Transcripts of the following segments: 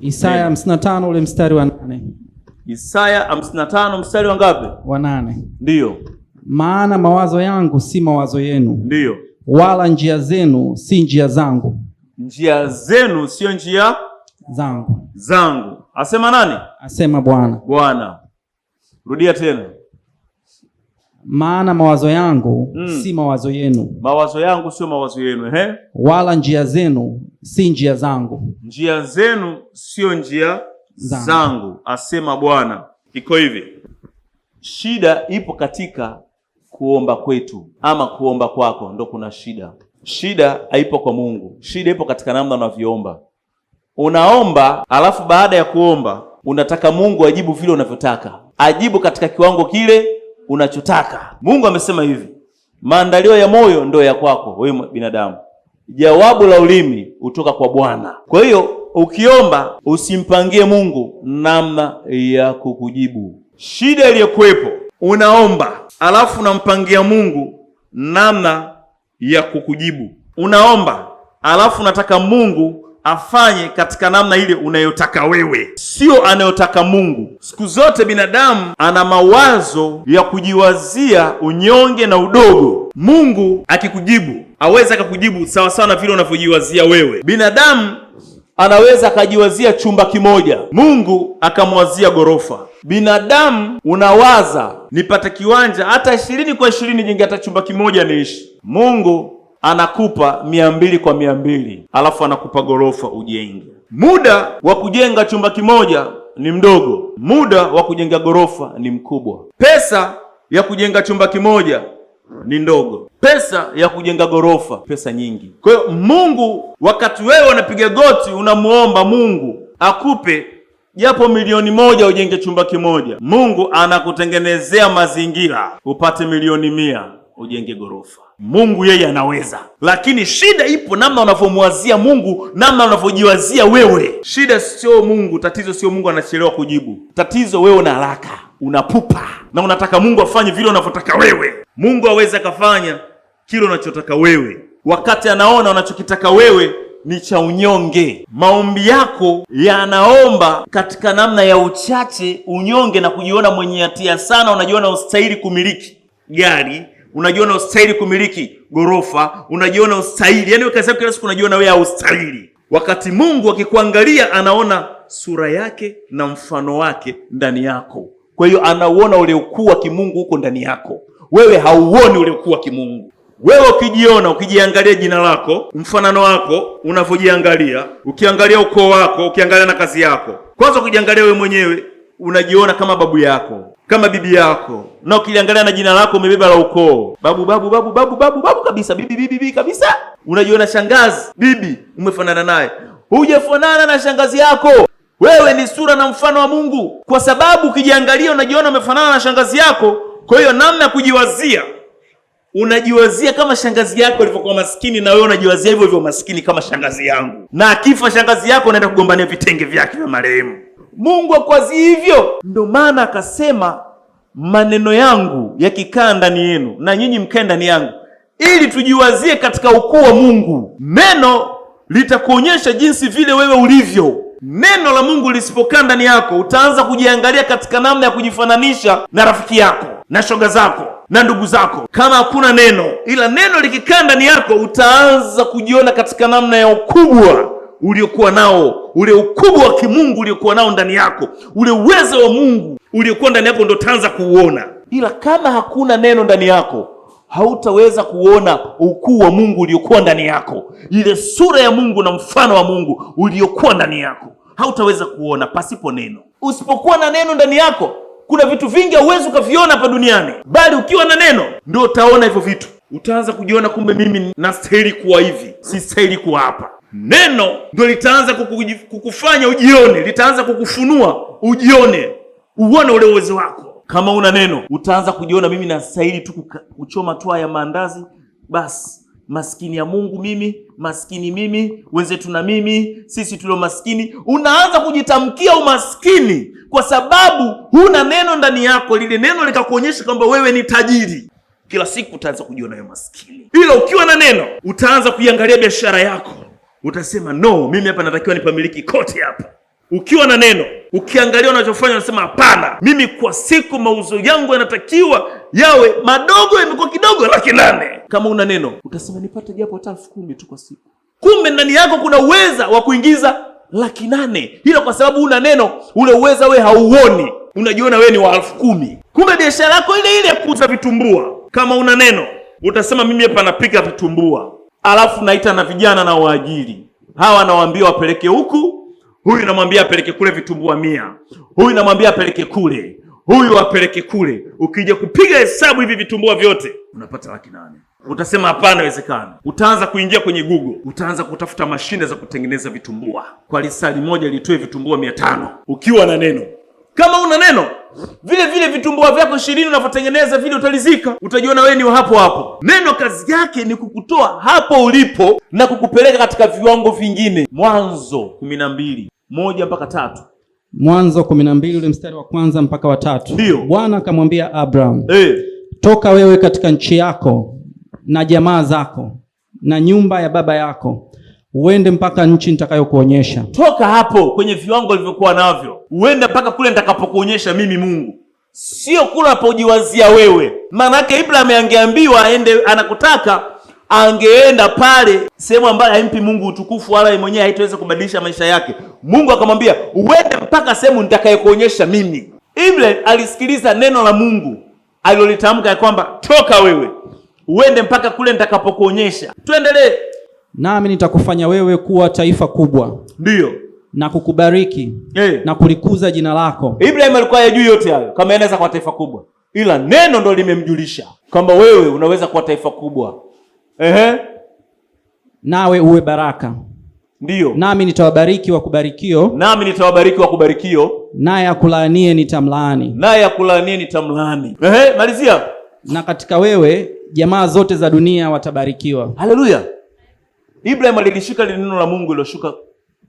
Isaya 55 ule mstari wa 8. Isaya 55 mstari wa ngapi? Wa 8. Ndiyo. Maana mawazo yangu si mawazo yenu. Ndiyo. Wala njia zenu si njia zangu. Njia zenu sio njia zangu. Zangu. Asema nani? Asema Bwana. Bwana. Rudia tena. Maana mawazo yangu si mawazo yenu. Mawazo yangu sio mawazo yenu, ehe. Wala njia zenu si njia zangu. Njia zenu sio njia zangu, asema Bwana. Iko hivi. Shida ipo katika kuomba kwetu ama kuomba kwako, ndo kuna shida. Shida haipo kwa Mungu. Shida ipo katika namna unavyoomba. Unaomba alafu baada ya kuomba unataka Mungu ajibu vile unavyotaka, ajibu katika kiwango kile unachotaka. Mungu amesema hivi, maandalio ya moyo ndio ya kwako wewe binadamu, jawabu la ulimi hutoka kwa Bwana. Kwa hiyo ukiomba usimpangie Mungu namna ya kukujibu. Shida iliyokuwepo, unaomba alafu unampangia Mungu namna ya kukujibu. Unaomba alafu unataka Mungu afanye katika namna ile unayotaka wewe, sio anayotaka Mungu. Siku zote binadamu ana mawazo ya kujiwazia unyonge na udogo. Mungu akikujibu aweza akakujibu sawa sawa na vile unavyojiwazia wewe. Binadamu anaweza akajiwazia chumba kimoja, Mungu akamwazia gorofa. Binadamu unawaza nipate kiwanja hata 20 kwa 20, jenge hata chumba kimoja niishi. Mungu anakupa 200 kwa 200, alafu anakupa gorofa ujenge. Muda wa kujenga chumba kimoja ni mdogo, muda wa kujenga gorofa ni mkubwa. Pesa ya kujenga chumba kimoja ni ndogo, pesa ya kujenga gorofa pesa nyingi. Kwa hiyo Mungu, wakati wewe unapiga goti unamuomba Mungu akupe japo 1,000,000 ujenge chumba kimoja, Mungu anakutengenezea mazingira upate 100,000,000 ujenge gorofa. Mungu yeye anaweza, lakini shida ipo namna unavyomwazia Mungu, namna unavyojiwazia wewe. Shida sio Mungu, tatizo sio Mungu anachelewa kujibu. Tatizo wewe una haraka, unapupa na unataka Mungu afanye vile unavyotaka wewe. Mungu aweze akafanya kile unachotaka wewe, wakati anaona unachokitaka wewe ni cha unyonge. Maombi yako yanaomba katika namna ya uchache, unyonge na kujiona mwenye hatia sana. Unajiona ustahili kumiliki gari, unajiona ustahili kumiliki gorofa, unajiona ustahili. Yaani wewe kila siku unajiona wewe haustahili. Wakati Mungu akikuangalia anaona sura yake na mfano wake ndani yako. Kwa hiyo anauona ule ukuu wa kimungu huko ndani yako. Wewe hauoni ule ukuu wa kimungu. Wewe ukijiona, ukijiangalia jina lako, mfanano wako, unavyojiangalia, ukiangalia ukoo wako, ukiangalia na kazi yako. Kwanza ukijiangalia wewe mwenyewe, unajiona kama babu yako, kama bibi yako. Na ukiangalia na jina lako umebeba la ukoo. Babu, babu, babu, babu, babu, babu kabisa, bibi, bibi, bibi kabisa. Unajiona shangazi, bibi, umefanana naye. Hujafanana na shangazi yako. Wewe ni sura na mfano wa Mungu. Kwa sababu ukijiangalia unajiona umefanana na shangazi yako. Kwa hiyo namna ya kujiwazia, unajiwazia kama shangazi yako alivyokuwa maskini, na wewe unajiwazia hivyo hivyo maskini kama shangazi yangu. Na akifa shangazi yako unaenda kugombania vitenge vyake vya marehemu. Mungu hakuwazii hivyo. Ndio maana akasema maneno yangu yakikaa ndani yenu na nyinyi mkae ndani yangu, ili tujiwazie katika ukuu wa Mungu. Neno litakuonyesha jinsi vile wewe ulivyo. Neno la Mungu lisipokaa ndani yako, utaanza kujiangalia katika namna ya kujifananisha na rafiki yako, na shoga zako, na ndugu zako, kama hakuna neno. Ila neno likikaa ndani yako, utaanza kujiona katika namna ya ukubwa uliokuwa nao, ule ukubwa wa kimungu uliokuwa nao ndani yako, ule uwezo wa Mungu uliokuwa ndani yako ndio utaanza kuuona. Ila kama hakuna neno ndani yako, hautaweza kuona ukuu wa Mungu uliokuwa ndani yako, ile sura ya Mungu na mfano wa Mungu uliokuwa ndani yako hautaweza kuona pasipo neno. Usipokuwa na neno ndani yako, kuna vitu vingi hauwezi ukaviona hapa duniani, bali ukiwa na neno ndio utaona hivyo vitu. Utaanza kujiona, kumbe mimi nastahili kuwa hivi, sistahili kuwa hapa. Neno ndio litaanza kukufanya ujione, litaanza kukufunua ujione, uone ule uwezo wako. Kama una neno utaanza kujiona, mimi nastahili tu kuchoma tu haya maandazi basi, maskini ya Mungu mimi, maskini mimi, wenzetu na mimi, sisi tulio maskini. Unaanza kujitamkia umaskini kwa sababu huna neno ndani yako, lile neno likakuonyesha kwamba wewe ni tajiri. Kila siku utaanza kujiona wewe maskini. Ila ukiwa na neno utaanza kuiangalia biashara yako, utasema no, mimi hapa natakiwa nipamiliki kote hapa. Ukiwa na neno, ukiangalia unachofanya unasema hapana, mimi kwa siku mauzo yangu yanatakiwa yawe madogo, yamekuwa kidogo 800,000. Kama una neno utasema nipate japo hata 10,000 tu kwa siku. Kumbe ndani yako kuna uweza wa kuingiza 800,000, ila kwa sababu una neno, ule uweza we hauoni, unajiona wewe ni wa 10,000. Kumbe biashara yako ile ile ya kuuza vitumbua, kama una neno utasema mimi hapa napika vitumbua, alafu naita na vijana na waajiri hawa, nawaambia wapeleke huku, huyu namwambia apeleke kule vitumbua 100, huyu namwambia apeleke kule, huyu apeleke kule. Ukija kupiga hesabu hivi vitumbua vyote unapata 800,000. Utasema hapana, haiwezekani. Utaanza kuingia kwenye Google, utaanza kutafuta mashine za kutengeneza vitumbua, kwa lisali moja litoe vitumbua 500. Ukiwa na neno. Kama una neno, vile vile vitumbua vyako 20 unavyotengeneza vile utalizika, utajiona wewe ni hapo hapo. Neno kazi yake ni kukutoa hapo ulipo na kukupeleka katika viwango vingine. Mwanzo 12:1-3. Mwanzo 12 ule mstari wa kwanza mpaka wa 3. Ndio. Bwana akamwambia Abraham, toka wewe katika nchi yako na jamaa zako na nyumba ya baba yako, uende mpaka nchi nitakayokuonyesha. Toka hapo kwenye viwango ulivyokuwa navyo, uende mpaka kule nitakapokuonyesha mimi Mungu, sio kule unapojiwazia wewe. Maana yake Ibrahim angeambiwa aende anakotaka, angeenda pale sehemu ambayo haimpi Mungu utukufu wala yeye mwenyewe haitaweza kubadilisha maisha yake. Mungu akamwambia uende mpaka sehemu nitakayokuonyesha mimi. Ibrahim alisikiliza neno la Mungu alilolitamka ya kwamba toka wewe uende mpaka kule nitakapokuonyesha. Tuendelee. Nami nitakufanya wewe kuwa taifa kubwa. Ndio. Na kukubariki na kulikuza jina lako. Ibrahim alikuwa hajui yote hayo kama anaweza kuwa taifa kubwa, ila neno ndo limemjulisha kwamba wewe unaweza kuwa taifa kubwa. Nawe uwe baraka. Ndio. Nami nitawabariki wakubarikio. Nami nitawabariki wakubarikio. Naye akulaanie nitamlaani. Naye akulaanie nitamlaani. Malizia. Na katika wewe jamaa zote za dunia watabarikiwa. Haleluya. Ibrahim alilishika lile neno la Mungu liloshuka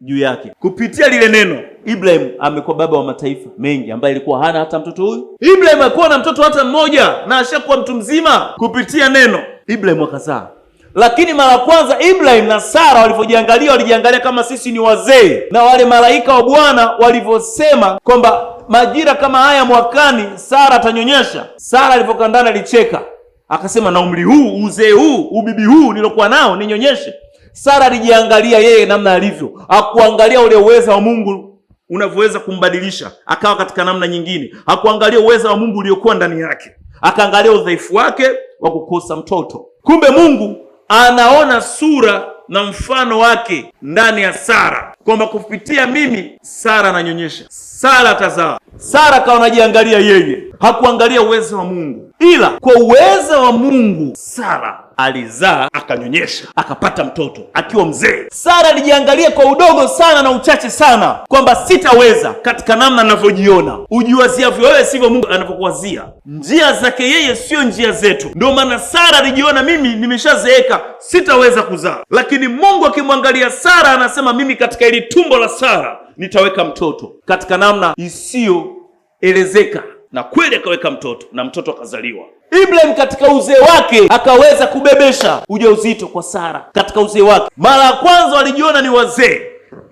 juu yake. Kupitia lile neno, Ibrahim amekuwa baba wa mataifa mengi ambaye alikuwa hana hata mtoto huyu. Ibrahim hakuwa na mtoto hata mmoja na ashakuwa mtu mzima. Kupitia neno, Ibrahim akazaa. Lakini mara kwanza Ibrahim na Sara walivyojiangalia, walijiangalia kama sisi ni wazee. Na wale malaika wa Bwana walivyosema kwamba majira kama haya mwakani Sara atanyonyesha, Sara alivyokaa ndani alicheka. Akasema na umri huu, uzee huu, ubibi huu nilokuwa nao ninyonyeshe. Sara alijiangalia yeye namna alivyo, hakuangalia ule uwezo wa Mungu unavyoweza kumbadilisha akawa katika namna nyingine. Hakuangalia uwezo wa Mungu uliokuwa ndani yake, akaangalia udhaifu wake wa kukosa mtoto. Kumbe Mungu anaona sura na mfano wake ndani ya Sara, kwamba kupitia mimi Sara ananyonyesha, Sara atazaa. Sara akawa anajiangalia yeye, hakuangalia uwezo wa Mungu, ila kwa uwezo wa Mungu Sara alizaa, akanyonyesha, akapata mtoto akiwa mzee. Sara alijiangalia kwa udogo sana na uchache sana, kwamba sitaweza katika namna ninavyojiona. Ujiwaziavyo wewe sivyo Mungu anavyokuwazia. Njia zake yeye sio njia zetu. Ndio maana Sara alijiona, mimi nimeshazeeka, sitaweza kuzaa. Lakini Mungu akimwangalia Sara anasema mimi katika ili tumbo la Sara nitaweka mtoto katika namna isiyoelezeka. Na kweli akaweka mtoto na mtoto akazaliwa. Ibrahim katika uzee wake akaweza kubebesha ujauzito kwa Sara katika uzee wake. Mara ya kwanza walijiona ni wazee.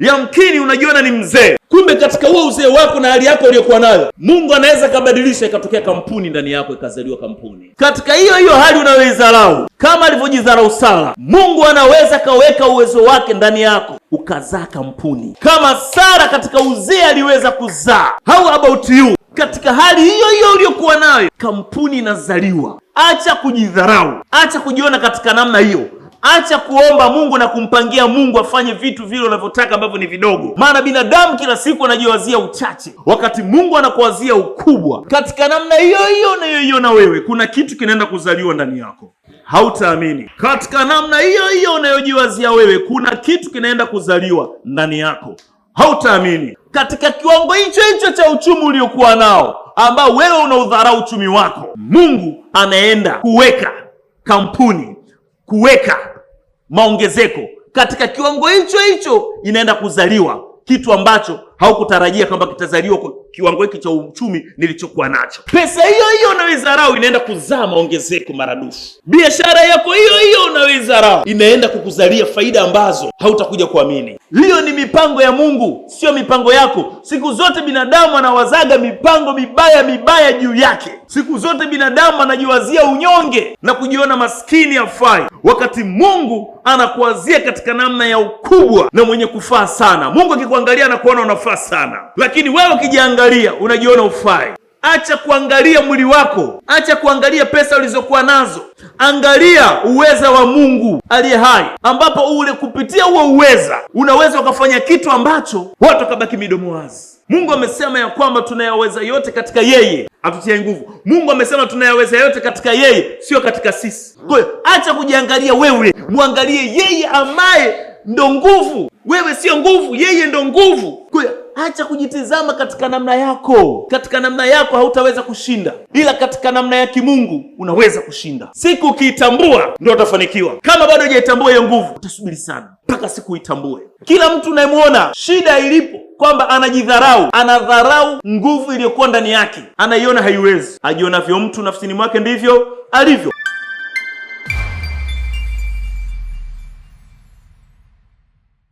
Yamkini unajiona ni mzee, kumbe katika huo uzee wako na hali yako uliyokuwa nayo, Mungu anaweza kabadilisha, ikatokea kampuni ndani yako, ikazaliwa kampuni. Katika hiyo hiyo hali unayoidharau, kama alivyojidharau Sara, Mungu anaweza kaweka uwezo wake ndani yako ukazaa kampuni. Kama Sara katika uzee aliweza kuzaa, how about you? Katika hali hiyo hiyo uliyokuwa nayo, kampuni inazaliwa. Acha kujidharau, acha kujiona katika namna hiyo. Acha kuomba Mungu na kumpangia Mungu afanye vitu vile unavyotaka ambavyo ni vidogo. Maana binadamu kila siku anajiwazia uchache, wakati Mungu anakuwazia ukubwa. Katika namna hiyo hiyo unayoiona wewe, kuna kitu kinaenda kuzaliwa ndani yako. Hautaamini. Katika namna hiyo hiyo unayojiwazia wewe, kuna kitu kinaenda kuzaliwa ndani yako. Hautaamini. Katika kiwango hicho hicho cha uchumi uliokuwa nao, ambao wewe unaudharau uchumi wako, Mungu anaenda kuweka kampuni, kuweka maongezeko. Katika kiwango hicho hicho inaenda kuzaliwa kitu ambacho haukutarajia kwamba kitazaliwa kwa kiwango hiki cha uchumi nilichokuwa nacho. Pesa hiyo hiyo unayoidharau inaenda kuzaa maongezeko maradufu. Biashara yako hiyo hiyo unayoidharau inaenda kukuzalia faida ambazo hautakuja kuamini. Hiyo ni mipango ya Mungu, sio mipango yako. Siku zote binadamu anawazaga mipango mibaya mibaya juu yake. Siku zote binadamu anajiwazia unyonge na kujiona maskini hafai, wakati Mungu anakuwazia katika namna ya ukubwa na mwenye kufaa sana. Mungu akikuangalia anakuona unafaa sana, lakini wewe ukijiangalia unajiona ufai. Acha kuangalia mwili wako, acha kuangalia pesa ulizokuwa nazo, angalia uweza wa Mungu aliye hai, ambapo ule kupitia huo uweza unaweza ukafanya kitu ambacho watu wakabaki midomo wazi. Mungu amesema ya kwamba tunayaweza yote katika yeye atutie nguvu. Mungu amesema tunayaweza yote katika yeye, sio katika sisi. Kwa hiyo acha kujiangalia wewe, muangalie yeye ambaye ndo nguvu. Wewe sio nguvu, yeye ndo nguvu. Kwa hiyo acha kujitizama katika namna yako. Katika namna yako hautaweza kushinda, ila katika namna ya kimungu unaweza kushinda. Siku ukiitambua ndio utafanikiwa. Kama bado hujaitambua hiyo nguvu, utasubiri sana mpaka siku uitambue. Kila mtu unayemwona shida ilipo kwamba anajidharau, anadharau nguvu iliyokuwa ndani yake, anaiona haiwezi. Ajionavyo mtu nafsini mwake ndivyo alivyo.